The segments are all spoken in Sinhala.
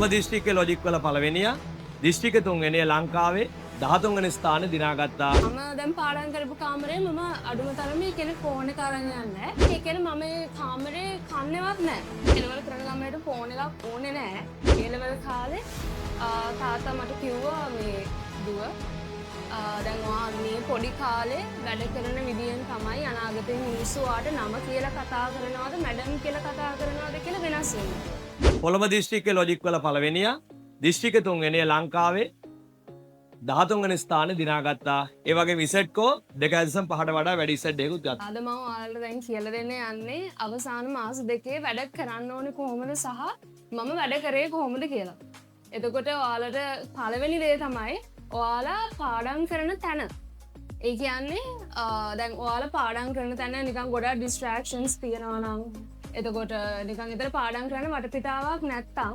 කොළඹ දිස්ත්‍රික්කයේ ලොජික් වල පළවෙනියා, දිස්ත්‍රික්ක තුන්වෙනිය, ලංකාවේ 13 වෙනි ස්ථානය දිනාගත්තා. මම දැන් පාඩම් කරපු කාමරේ මම අඩුම තරමේ කියන්නේ ෆෝන් එක අරන් යන්නේ නැහැ. ඒ කියන්නේ මම ඒ කාමරේ කන්නේවත් නැහැ. ඒ ලෙවල් කරන ළමයට ෆෝන් එකක් ඕනේ නැහැ. ඒ ලෙවල් කාලේ තාත්තා මට කිව්වා, මේ දුව, දැන් ඔයා මේ පොඩි කාලේ වැඩ කරන විදියෙන් තමයි අනාගතේ මිනිස්සු ඔයාට නම කියලා කතා කරනවද මැඩම් කියලා කතා කරනවද කියලා වෙනස් වෙන්නේ. කොළඹ දිස්ත්‍රික්කයේ ලොජික් වල පළවෙනියා, දිස්ත්‍රික්ක තුන්වෙනිය, ලංකාවේ 13 වෙනි ස්ථානය දිනාගත්තා. ඒ වගේම ඉසෙඩ් ස්කෝර් 2.5ට වඩා වැඩි ඉසෙඩ් එකකුත් ගත්තා. අද මම ඔයාලට දැන් කියලා දෙන්න යන්නේ අවසාන මාස දෙකේ වැඩ කරන්න ඕනේ කොහොමද සහ මම වැඩ කරේ කොහොමද කියලා. එතකොට ඔයාලට පළවෙනි දේ තමයි ඔයාලා පාඩම් කරන තැන. ඒ කියන්නේ දැන් ඔයාලා පාඩම් කරන තැන නිකන් ගොඩාක් ඩිස්ට්‍රැක්ෂන්ස් තියෙනවා නම්, එතකොට නිකන් ඊතර පාඩම් කරන වටපිටාවක් නැත්තම්,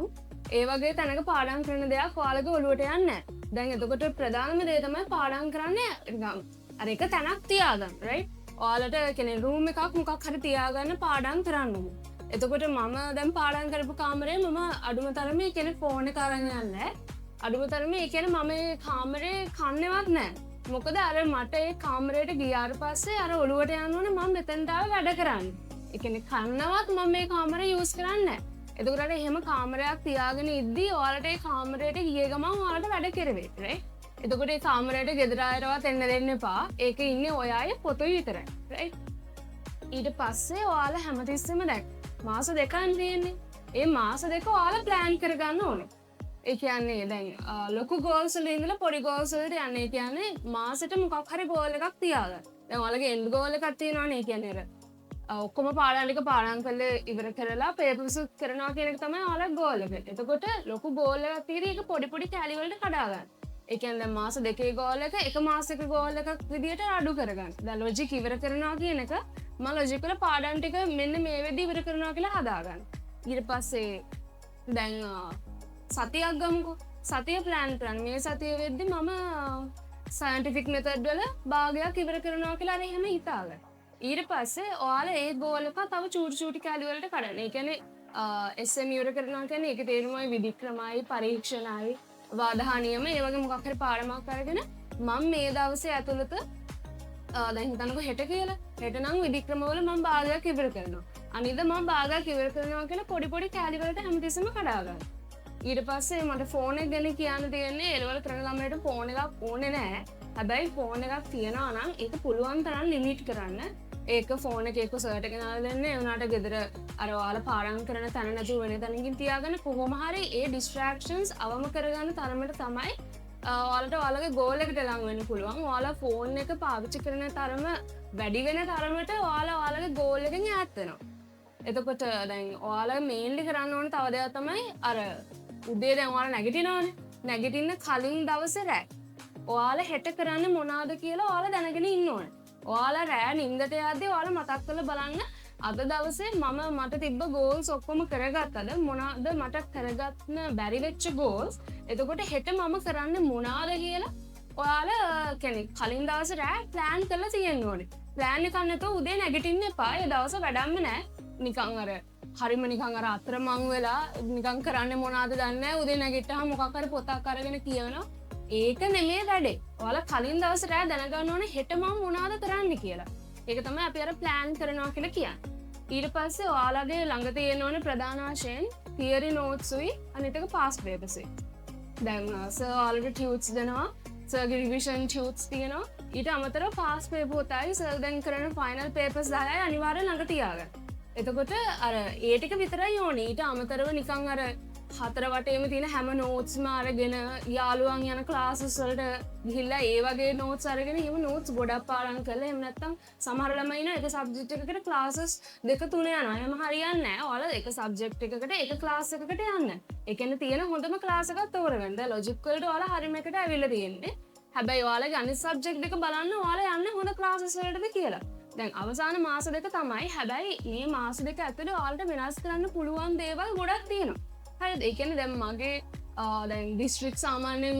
ඒ වගේ තැනක පාඩම් කරන දෙයක් ඔයාලගේ ඔළුවට යන්නේ නැහැ. දැන් එතකොට ප්‍රධානම දේ තමයි පාඩම් කරන්නේ නිකන් අර එක තැනක් තියාගන්න, රයිට්? ඔයාලට කියන්නේ රූම් එකක් මොකක් හරි තියාගන්න පාඩම් කරන්න ඕනේ. එතකොට මම දැන් පාඩම් කරපු කාමරේ මම අඩුම තරමේ කියන්නේ ෆෝන් එක අරන් යන්නේ නැහැ. අඩුම තරමේ ඒ කියන්නේ මම ඒ කාමරේ කන්නේවත් නැහැ. මොකද අර මට ඒ කාමරේට ගියාට පස්සේ අර ඔළුවට යන්න ඕනේ මම මෙතනට ආවේ වැඩ කරන්න. ඒ කියන්නේ කන්නවත් මම මේ කාමරේ යූස් කරන්නේ නැහැ. එතකොට අර එහෙම කාමරයක් තියාගෙන ඉද්දී ඔයාලට ඒ කාමරේට ගිය ගමන් ඔයාලට වැඩ කෙරෙවේ, රයිට්? එතකොට ඒ කාමරේට ගෙදර අයටවත් එන්න දෙන්න එපා. ඒකේ ඉන්නේ ඔයායි පොතුයි විතරයි, රයිට්? ඊට පස්සේ ඔයාලා හැමතිස්සෙම දැන් මාස දෙකක් තියෙන්නේ. ඒ මාස දෙක ඔයාලා ප්ලෑන් කරගන්න ඕනේ. ඒ කියන්නේ දැන් ලොකු ගෝල්ස් වල ඉඳලා පොඩි ගෝල්ස් වලට යන්න. ඒ කියන්නේ මාසෙට මොකක් හරි ගෝල් එකක් තියාගන්න. දැන් ඔයාලගේ එන්ඩ් ගෝල් එකක් තියෙනවනේ. ඒ කියන්නේ අර ඔක්කොම පාඩම් ටික පාඩම් කරලා ඉවර කරලා පේපර්ස් කරනවා කියන එක තමයි ඔයාලගේ ගෝල් එක. එතකොට ලොකු ගෝල් එකක් තියෙදි ඒක පොඩි පොඩි කැලි වලට කඩා ගන්න. ඒ කියන්නේ දැන් මාස දෙකේ ගෝල් එක එක මාසෙක ගෝල් එකක් විදියට අඩු කරගන්න. දැන් ලොජික් ඉවර කරනවා කියන එක මම ලොජික් වල පාඩම් ටික මෙන්න මේ වෙද්දි ඉවර කරනවා කියලා හදාගන්න. ඊට පස්සේ දැන් සතියක් ගමුකෝ. සතිය ප්ලෑන් කරන්න. මේ සතිය වෙද්දි මම සයන්ටිෆික් මෙතඩ් වල භාගයක් ඉවර කරනවා කියලා අර එහෙම හිතාගන්න. ඊට පස්සේ ඔයාලා ඒ ගෝල් එක තව චූටි චූටි කැලි වලට කඩන්න. ඒ කියන්නේ SM ඉවර කරනවා කියන්නේ ඒකේ තේරුමයි විධික්‍රමයි පරීක්ෂණයි වාද හා නියම ඒ වගේ මොකක් හරි පාඩමක් අරගෙන මම මේ දවසේ ඇතුළත දැන් හිතන්නකෝ හෙට කියලා. හෙට නම් විධික්‍රම වල මම භාගයක් ඉවර කරනවා. අනිද්දා මම භාගයක් ඉවර කරනවා කියලා පොඩි පොඩි කැලි වලට හැමතිස්සෙම කඩා ගන්න. ඊට පස්සේ මට ෆෝන් එක ගැන කියන්න තියෙන්නේ ඒ ලෙවල් කරන ළමයට ෆෝන් එකක් ඕනේ නෑ. හැබැයි ෆෝන් එකක් තියනවා නම් ඒක පුළුවන් තරම් ලිමිට් කරන්න. ඒක ෆෝන් එක එක්ක සර්ට ගෙනල්ලා දෙන්න. ඒ වුණාට ගෙදර අර ඔයාලා පාඩම් කරන තැන නැතුව වෙන තැනකින් තියාගන්න. කොහොම හරි ඒ ඩිස්ට්‍රැක්ෂන්ස් අවම කරගන්න තරමට තමයි ඔයාලට ඔයාලගේ ගෝල් එකට ලං වෙන්න පුළුවන්. ඔයාලා ෆෝන් එක පාවිච්චි කරන තරම වැඩි වෙන තරමට ඔයාලා ඔයාලගේ ගෝල් එකෙන් ඈත් වෙනවා. එතකොට දැන් ඔයාලා මේන්ලි කරන්න ඕන තව දෙයක් තමයි අර උදේ දැන් ඔයාලා නැගිටිනවනේ. නැගිටින්න කලින් දවසේ රෑ ඔයාලා හෙට කරන්න මොනවද කියලා ඔයාලා දැනගෙන ඉන්න ඕනේ. ඔයාලා රෑ නින්දට යද්දී ඔයාලා මතක් කරලා බලන්න අද දවසේ මම මට තිබ්බ ගෝල්ස් ඔක්කොම කරගත්තද, මොනවද මට කරගන්න බැරි වෙච්ච ගෝල්ස්, එතකොට හෙට මම කරන්න මොනවද කියලා ඔයාලා කියන්නේ කලින් දවසේ රෑ ප්ලෑන් කරලා තියෙන්න ඕනේ. ප්ලෑන් එකක් නැතුව උදේ නැගිටින්න එපා. ඒ දවස වැඩක්ම නෑ. නිකන් අර හරිම නිකන් අර අතරමං වෙලා නිකන් කරන්න මොනවද දන්නේ නෑ. උදේ නැගිට්ටාම මොකක් හරි පොතක් අරගෙන කියවනවා. ඒක නෙමේ වැඩේ. ඔයාලා කලින් දවසේ රෑ දැනගන්න ඕනේ හෙට මම මොනවද කරන්න කියලා. ඒක තමයි අපි අර ප්ලෑන් කරනවා කියලා කියන්නේ. ඊට පස්සේ ඔයාලගේ ළඟ තියෙන්න ඕනේ ප්‍රධාන වශයෙන් තියරි නෝට්ස් උයි අනිත් එක පාස් පේපර්ස් උයි. දැන් සර් ඔයාලට ටියුට්ස් දෙනවා. සර්ගේ රිවිෂන් ටියුට්ස් තියෙනවා. ඊට අමතරව පාස් පේපර් පොතයි සර් දැන් කරන ෆයිනල් පේපර්ස් 10යි අනිවාර්යෙන් ළඟ තියාගන්න. එතකොට අර ඒ ටික විතරයි ඕනේ. ඊට අමතරව නිකන් අර හතර වටේම තියෙන හැම නෝට්ස්ම අරගෙන යාළුවන් යන ක්ලාසස් වලට ගිහිල්ලා ඒ වගේ නෝට්ස් අරගෙන එහෙම නෝට්ස් ගොඩක් පාඩම් කරලා, එහෙම නැත්නම් සමහර ළමයි ඉන්නවා එක සබ්ජෙක්ට් එකකට ක්ලාසස් දෙක තුන යනවා. එහෙම හරියන්නේ නැහැ. ඔයාලා එක සබ්ජෙක්ට් එකකට එක ක්ලාස් එකකට යන්න. ඒ කියන්නේ තියෙන හොඳම ක්ලාස් එකක් තෝරගන්න. දැන් ලොජික් වලට ඔයාලා හරිම එකට ඇවිල්ලා තියෙන්නේ. හැබැයි ඔයාලගේ අනිත් සබ්ජෙක්ට් එක බලන්න ඔයාලා යන්නේ හොඳ ක්ලාසස් වලටද කියලා. දැන් අවසාන මාස දෙක තමයි. හැබැයි මේ මාස දෙක ඇතුලේ ඔයාලට වෙනස් කරන්න පුළුවන් දේවල් ගොඩක් තියෙනවා. හරිද? ඒ කියන්නේ දැන් මගේ දැන් දිස්ත්‍රික් සාමාන්‍යයෙන්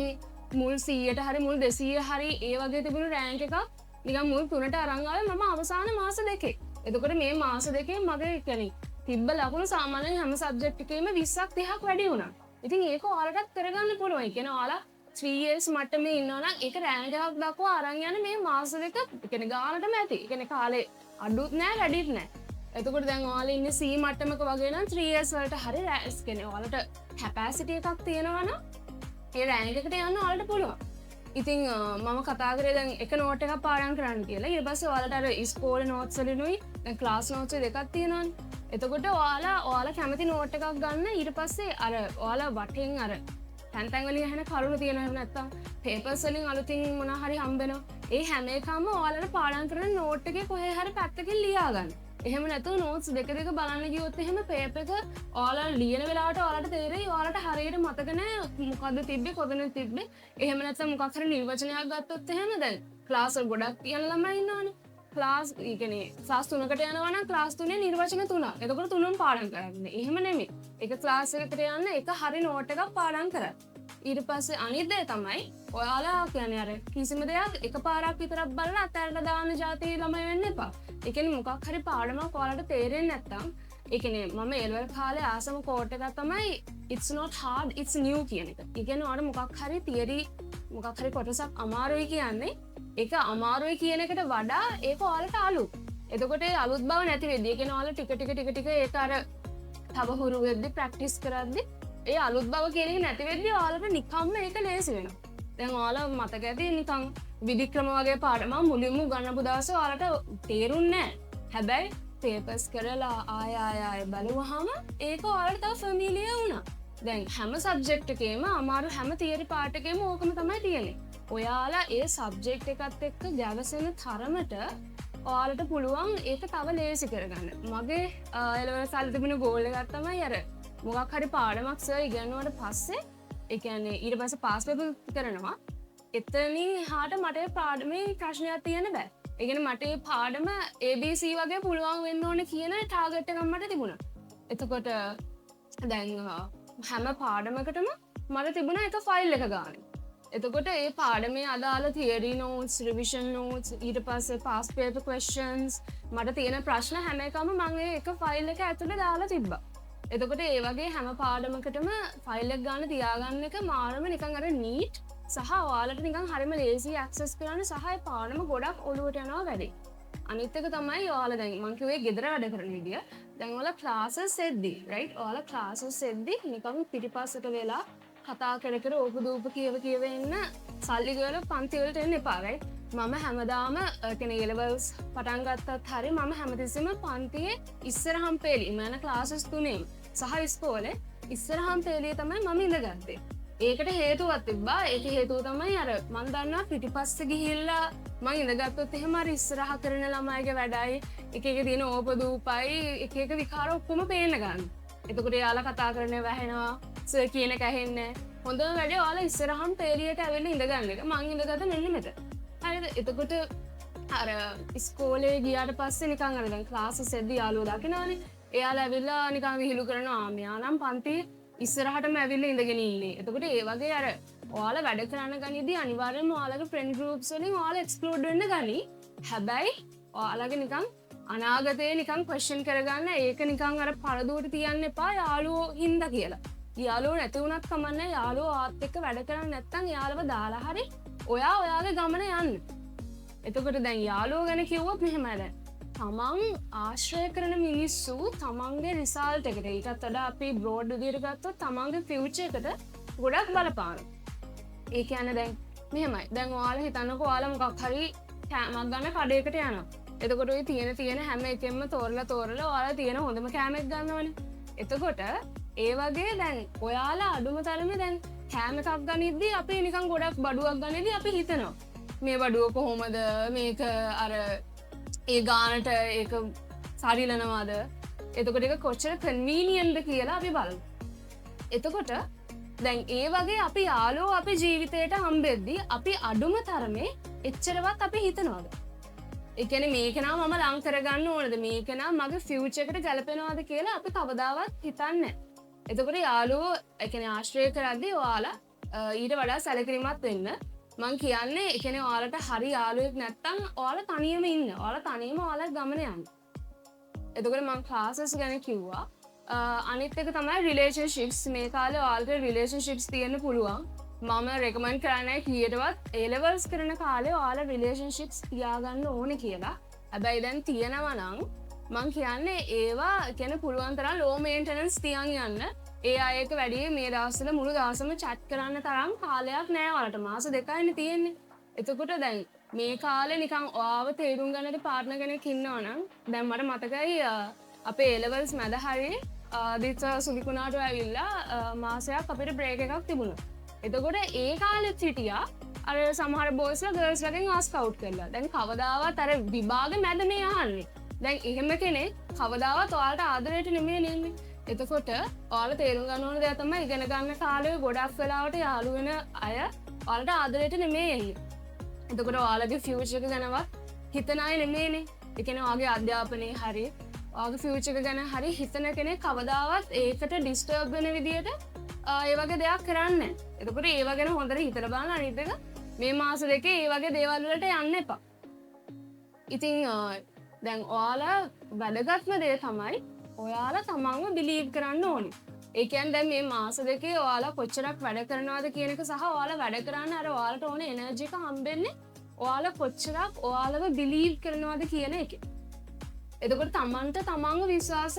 මුල් 100ට හරි මුල් 200 හරි ඒ වගේ තිබුණු රෑන්ක් එකක් නිකන් මුල් තුනට අරන් ආවේ මම අවසාන මාස දෙකේ. එතකොට මේ මාස දෙකේ මගේ කියන්නේ තිබ්බ ලකුණු සාමාන්‍යයෙන් හැම සබ්ජෙක්ට් එකේම 20ක් 30ක් වැඩි වුණා. ඉතින් ඒක ඔයාලටත් කරගන්න පුළුවන්. ඒ කියන්නේ ඔයාලා 3 years මට්ටමේ ඉන්නවා නම් ඒක රෑන්ක් එකක් දක්වා අරන් යන මේ මාස දෙක, ඒ කියන්නේ ගානටම ඇති. ඒ කියන්නේ කාලේ අඩුත් නෑ, වැඩිත් නෑ. එතකොට දැන් ඔයාලා ඉන්නේ C මට්ටමක වගේ නම් 3 years වලට හරි රෑ, කියන්නේ ඔයාලට කැපැසිටි එකක් තියෙනවා නම් ඒ රෑන්ක් එකට යන්න ඔයාලට පුළුවන්. ඉතින් මම කතා කරේ දැන් එක නෝට් එකක් පාඩම් කරන්න කියලා. ඊට පස්සේ ඔයාලට අර ඉස්කෝලේ නෝට්ස් වලිනුයි දැන් ක්ලාස් නෝට්ස් දෙකක් තියෙනවනේ. එතකොට ඔයාලා ඔයාලා කැමති නෝට් එකක් ගන්න. ඊට පස්සේ අර ඔයාලා වටෙන් අර තැන් තැන් වලින් ඇහෙන කරුණු තියෙනවා. එහෙම නැත්නම් පේපර්ස් වලින් අලුතින් මොනා හරි හම්බ වෙනවා. ඒ හැම එකම ඔයාලට පාඩම් කරන නෝට් එකේ කොහේ හරි පැත්තකින් ලියා ගන්න. එහෙම නැතුව නෝට්ස් දෙක දෙක බලන්න ගියොත් එහෙම පේපර් එක ඔයාලා ලියන වෙලාවට ඔයාලට තේරෙයි ඔයාලට හරියට මතක නෑ මොකද්ද තිබ්බේ, කොතනද තිබ්බේ. එහෙම නැත්නම් මොකක් හරි නිර්වචනයක් ගත්තොත් එහෙම දැන් ක්ලාස් වල ගොඩක් යන ළමයි ඉන්නවනේ. ක්ලාස්, ඒ කියන්නේ ක්ලාස් තුනකට යනවා නම් ක්ලාස් තුනේ නිර්වචන තුනක්. එතකොට තුනම පාඩම් කරන්න. එහෙම නෙමෙයි. එක ක්ලාස් එකකට යන්න එක හරි නෝට් එකක් පාඩම් කරන්න. ඊට පස්සේ අනිත් දේ තමයි ඔයාලා කියන්නේ අර කිසිම දෙයක් එකපාරක් විතරක් බලලා අතහැරලා දාන ජාතිය ළමයි වෙන්න එපා. ඒ කියන්නේ මොකක් හරි පාඩමක් ඔයාලට තේරෙන්නේ නැත්නම්, ඒ කියන්නේ මම ඒ ලෙවල් කාලේ ආසම කෝට් එකක් තමයි "It's not hard, it's new" කියන එක. ඒ කියන්නේ ඔයාලට මොකක් හරි තියරි මොකක් හරි කොටසක් අමාරුයි කියන්නේ, ඒක අමාරුයි කියන එකට වඩා ඒක ඔයාලට අලුත්. එතකොට ඒ අලුත් බව නැති වෙද්දී, ඒ කියන්නේ ඔයාලා ටික ටික ටික ටික ඒක අර තව හුරු වෙද්දී, ප්‍රැක්ටිස් කරද්දී, ඒ අලුත් බව කියන එක නැති වෙද්දී ඔයාලට නිකම්ම ඒක ලේසි වෙනවා. දැන් ඔයාලා මතක ඇති නිකන් විධික්‍රම වගේ පාඩම මුලින්ම උගන්වපු දවසේ ඔයාලට තේරුන්නේ නැහැ. හැබැයි පේපර්ස් කරලා ආය ආය ආය බලුවහම ඒක ඔයාලට තව ෆැමිලියර් වුණා. දැන් හැම සබ්ජෙක්ට් එකේම අමාරු හැම තියරි පාර්ට් එකේම ඕකම තමයි තියෙන්නේ. ඔයාලා ඒ සබ්ජෙක්ට් එකත් එක්ක ගැවසෙන තරමට ඔයාලට පුළුවන් ඒක තව ලේසි කරගන්න. මගේ එලවල සල්ලි තිබුණ ගෝල් එකක් තමයි අර මොකක් හරි පාඩමක් සර් ඉගෙනුවට පස්සේ, ඒ කියන්නේ ඊට පස්සේ පාස් පේපර් කරනවා. එතනින් එහාට මට ඒ පාඩමේ ප්‍රශ්නයක් තියෙන්න බෑ. ඒ කියන්නේ මට ඒ පාඩම ABC වගේ පුළුවන් වෙන්න ඕනේ කියන ටාගට් එකක් මට තිබුණා. එතකොට දැන් හැම පාඩමකටම මට තිබුණා එක ෆයිල් එක ගානේ. එතකොට ඒ පාඩමේ අදාළ තියරි නෝට්ස්, රිවිෂන් නෝට්ස්, ඊට පස්සේ පාස් පේපර් ක්වෙස්චන්ස්, මට තියෙන ප්‍රශ්න හැම එකම මං ඒ එක ෆයිල් එක ඇතුලේ දාලා තිබ්බා. එතකොට ඒ වගේ හැම පාඩමකටම ෆයිල් එක ගන්න තියාගන්න එක මාරම නිකන් අර නීට් සහ ඔයාලට නිකන් හරිම ලේසි ඇක්සස් කරන්න සහ ඒ පාඩම ගොඩක් ඔලුවට යනවා වැඩි. අනිත් එක තමයි ඔයාලා දැන් මං කිව්වේ ගෙදර වැඩ කරන විදිය. දැන් ඔයාලා ක්ලාසස් එද්දි, රයිට්, ඔයාලා ක්ලාසස් එද්දි නිකන් පිටිපස්සට වෙලා කතා කර කර ඕප දූප කියව කියව එන්න සල්ලි ගෙවලා පන්ති වලට එන්න එපා, රයිට්. මම හැමදාම, ඒ කියන්නේ ඒ ලෙවල්ස් පටන් ගත්තත් හරි, මම හැමතිස්සෙම පන්තියේ ඉස්සරහම් පේලි, මම යන ක්ලාසස් තුනේම සහ ඉස්කෝලේ ඉස්සරහම් පේලිය තමයි මම ඉඳගත්තේ. ඒකට හේතුවක් තිබ්බා. ඒක හේතුව තමයි අර මං දන්නවා පිටිපස්සේ ගිහිල්ලා මං ඉඳගත්තොත් එහෙම අර ඉස්සරහ කරන ළමයිගේ වැඩයි එක එක තියෙන ඕප දූපයි එක එක විකාර ඔක්කොම පේන්න ගන්න. එතකොට එයාලා කතා කරන ඒවා ඇහෙනවා, සර් කියන එක ඇහෙන්නේ නැහැ. හොඳම වැඩේ ඔයාලා ඉස්සරහම් පේලියට ඇවිල්ලා ඉඳගන්න එක. මං ඉඳගත්ත මෙන්න මෙතන. හරිද? එතකොට අර ඉස්කෝලේ ගියාට පස්සේ නිකන් අර දැන් ක්ලාසස් එද්දි යාළුවෝ දකිනවනේ. එයාලා ඇවිල්ලා නිකන් විහිළු කරනවා. ආ, මෙයා නම් පන්ති ඉස්සරහටම ඇවිල්ලා ඉඳගෙන ඉන්නේ. එතකොට ඒ වගේ අර ඔයාලා වැඩ කරන්න ගනිද්දි අනිවාර්යයෙන්ම ඔයාලගේ ෆ්‍රෙන්ඩ් ගෲප්ස් වලින් ඔයාලා එක්ස්ක්ලූඩ් වෙන්න ගනි. හැබැයි ඔයාලගේ නිකන් අනාගතේ නිකන් ක්වෙස්චන් කරගන්න ඒක නිකන් අර පරදුවට තියන්න එපා යාළුවෝ හින්දා කියලා. යාළුවෝ නැති වුණත් කමන්නේ, යාළුවෝ ආත් එක්ක වැඩ කරන්නේ නැත්නම් යාළුව දාලා හරි ඔයා ඔයාගේ ගමන යන්න. එතකොට දැන් යාළුවෝ ගැන කිව්වොත් මෙහෙමයි. දැන් තමන් ආශ්‍රය කරන මිනිස්සු තමන්ගේ රිසල්ට් එකට, ඊටත් වඩා අපි බ්‍රෝඩ් විදියට ගත්තොත් තමන්ගේ ෆියුචර් එකට ගොඩක් බලපානවා. ඒ කියන්නේ දැන් මෙහෙමයි. දැන් ඔයාලා හිතන්නකෝ ඔයාලා මොකක් හරි කෑමක් ගන්න කඩේකට යනවා. එතකොට ඔය තියෙන තියෙන හැම එකෙන්ම තෝරලා තෝරලා ඔයාලා තියෙන හොඳම කෑම එක ගන්නවනේ. එතකොට ඒ වගේ දැන් ඔයාලා අඩුම තරමේ දැන් කෑම එකක් ගනිද්දි අපි නිකන් ගොඩක් බඩුවක් ගනිද්දි අපි හිතනවා මේ බඩුව කොහොමද, මේක අර ඒ ගානට ඒක සරිලනවාද, එතකොට ඒක කොච්චර කන්වීනියන්ට්ද කියලා අපි බලමු. එතකොට දැන් ඒ වගේ අපි යාළුවෝ අපේ ජීවිතේට හම්බෙද්දි අපි අඩුම තරමේ එච්චරවත් අපි හිතනවද? ඒ කියන්නේ මේක නම් මම ලං කරගන්න ඕනද, මේක නම් මගේ ෆියුචර් එකට ගැලපෙනවද කියලා අපි කවදාවත් හිතන්නේ නැහැ. එතකොට යාළුවෝ, ඒ කියන්නේ ආශ්‍රය කරද්දී ඔයාලා ඊට වඩා සැලකිලිමත් වෙන්න. මං කියන්නේ ඒ කියන්නේ ඔයාලට හරි යාළුවෙක් නැත්තම් ඔයාලා තනියම ඉන්න. ඔයාලා තනියම ඔයාලා ගමන යන්න. එතකොට මං ක්ලාසස් ගැන කිව්වා. අනිත් එක තමයි රිලේෂන්ෂිප්ස්. මේ කාලේ ඔයාලට රිලේෂන්ෂිප්ස් තියෙන්න පුළුවන්. මම රෙකමන්ඩ් කරන්නේ කීයටවත් ඒ ලෙවල්ස් කරන කාලේ ඔයාලා රිලේෂන්ෂිප්ස් තියාගන්න ඕනේ කියලා. හැබැයි දැන් තියෙනවා නම් මං කියන්නේ ඒවා කියන්නේ පුළුවන් තරම් ලෝ මේන්ටනන්ස් තියන් යන්න. ඒ අය එක්ක වැඩි මේ දවස්වල මුළු දවසම චැට් කරන්න තරම් කාලයක් නෑ ඔයාලට. මාස 2යිනේ තියෙන්නේ. එතකොට දැන් මේ කාලේ නිකන් ඔයාව තේරුම් ගන්නට පාර්ට්නර් කෙනෙක් ඉන්නවා නම්, දැන් මට මතකයි අපේ ඒ ලෙවල්ස් මැද හරියේ දිත්ස සුලිකුණාට ඇවිල්ලා මාසයක් අපිට බ්‍රේක් එකක් තිබුණා. එතකොට ඒ කාලෙත් හිටියා අර සමහර බෝයිස්ලා ගර්ල්ස් ලගෙන් ආස්ක් අවුට් කරලා. දැන් කවදාවත් අර විභාග මැද මේ අහන්නේ. දැන් එහෙම කෙනෙක් කවදාවත් ඔයාලට ආදරයට නෙමෙයි එන්නේ. එතකොට ඔයාලා තේරුම් ගන්න ඕන දෙයක් තමයි ඉගෙන ගන්න කාලේ ගොඩක් වෙලාවට යාළු වෙන අය ඔයාලට ආදරයට නෙමෙයි එන්නේ. එතකොට ඔයාලගේ ෆියුචර් එක ගැනවත් හිතන අය නෙමෙයිනේ. ඒ කියන්නේ ඔයාගේ අධ්‍යාපනයේ හරි ඔයාගේ ෆියුචර් එක ගැන හරි හිතන කෙනෙක් කවදාවත් ඒකට ඩිස්ටර්බ් වෙන විදියට ඒ වගේ දෙයක් කරන්නේ නැහැ. එතකොට ඒව ගැන හොඳට හිතලා බලන්න. අනිත් එක මේ මාස දෙකේ ඒ වගේ දේවල් වලට යන්න එපා. ඉතින් දැන් ඔයාලා වැදගත්ම දේ තමයි ඔයාලා තමන්ව බිලීව් කරන්න ඕනි. ඒ කියන්නේ දැන් මේ මාස දෙකේ ඔයාලා කොච්චරක් වැඩ කරනවද කියන එක සහ ඔයාලා වැඩ කරන්න අර ඔයාලට ඕන එනර්ජි එක හම්බෙන්නේ ඔයාලා කොච්චරක් ඔයාලව බිලීව් කරනවද කියන එක. එතකොට තමන්ට තමන්ව විශ්වාස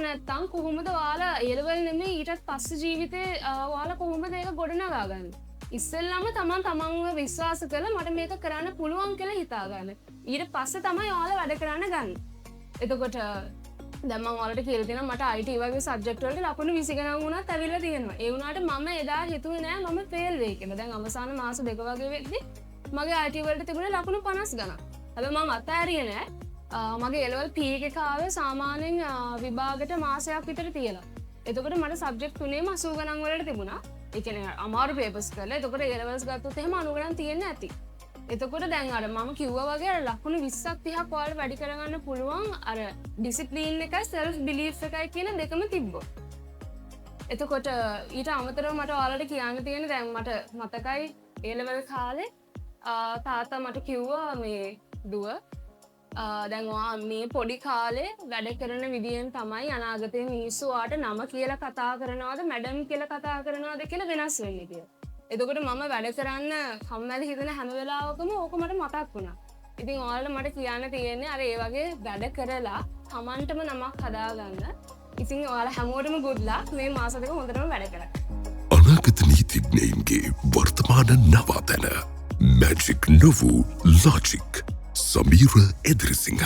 නැත්තම් කොහොමද ඔයාලා ඒ ලෙවල් නෙමෙයි ඊටත් පස්සේ ජීවිතේ ඔයාලා කොහොමද ඒක ගොඩනගා ගන්නේ? ඉස්සෙල්ලාම තමන් තමන්ව විශ්වාස කරලා මට මේක කරන්න පුළුවන් කියලා හිතා ගන්න. ඊට පස්සේ තමයි ඔයාලා වැඩ කරන්න ගන්න. එතකොට දැන් මම ඔයාලට කියලා තියෙනවා මට IT වගේ සබ්ජෙක්ට් වලට ලකුණු 20 ගණන් වුණත් ඇවිල්ලා තියෙනවා. ඒ වුණාට මම එදා හිතුවේ නෑ මම ෆේල් වෙයි කියලා. දැන් අවසාන මාස 2 වගේ වෙද්දි මගේ IT වලට තිබුණේ ලකුණු 50 ගණන්. හැබැයි මම අතෑරියේ නෑ. මගේ A level peak එක ආවේ සාමාන්‍යයෙන් විභාගයට මාසයක් විතර තියලා. එතකොට මට සබ්ජෙක්ට් තුනේම 80 ගණන් වලට තිබුණා. ඒ කියන්නේ අමාරු පේපර්ස් කරලා. එතකොට A levels ගත්තොත් එහෙම 90 ගණන් තියෙන්න ඇති. එතකොට දැන් අර මම කිව්වා වගේ අර ලකුණු 20ක් 30ක් ඔයාලට වැඩි කරගන්න පුළුවන් අර ඩිසිප්ලින් එකයි සෙල්ෆ් බිලීෆ් එකයි කියන දෙකම තිබ්බොත්. එතකොට ඊට අමතරව මට ඔයාලට කියන්න තියෙන දැන් මට මතකයි A level කාලේ තාත්තා මට කිව්වා මේ දුව, දැන් ඔයා මේ පොඩි කාලේ වැඩ කරන විදියෙන් තමයි අනාගතේ මිනිස්සු ඔයාට නම කියලා කතා කරනවද මැඩම් කියලා කතා කරනවද කියලා වෙනස් වෙන්නේ කියලා. එතකොට මම වැඩ කරන්න කම්මැලි හිතෙන හැම වෙලාවකම ඕක මට මතක් වුණා. ඉතින් ඔයාලට මට කියන්න තියෙන්නේ අර ඒ වගේ වැඩ කරලා තමන්ටම නමක් හදාගන්න. ඉතින් ඔයාලා හැමෝටම good luck මේ මාස දෙක හොඳටම වැඩ කරන්න. අනාගත නීතිඥයින්ගේ වර්තමාන නවාතැන මැජික් නොවූ ලොජික් සමීර එදිරිසිංහ.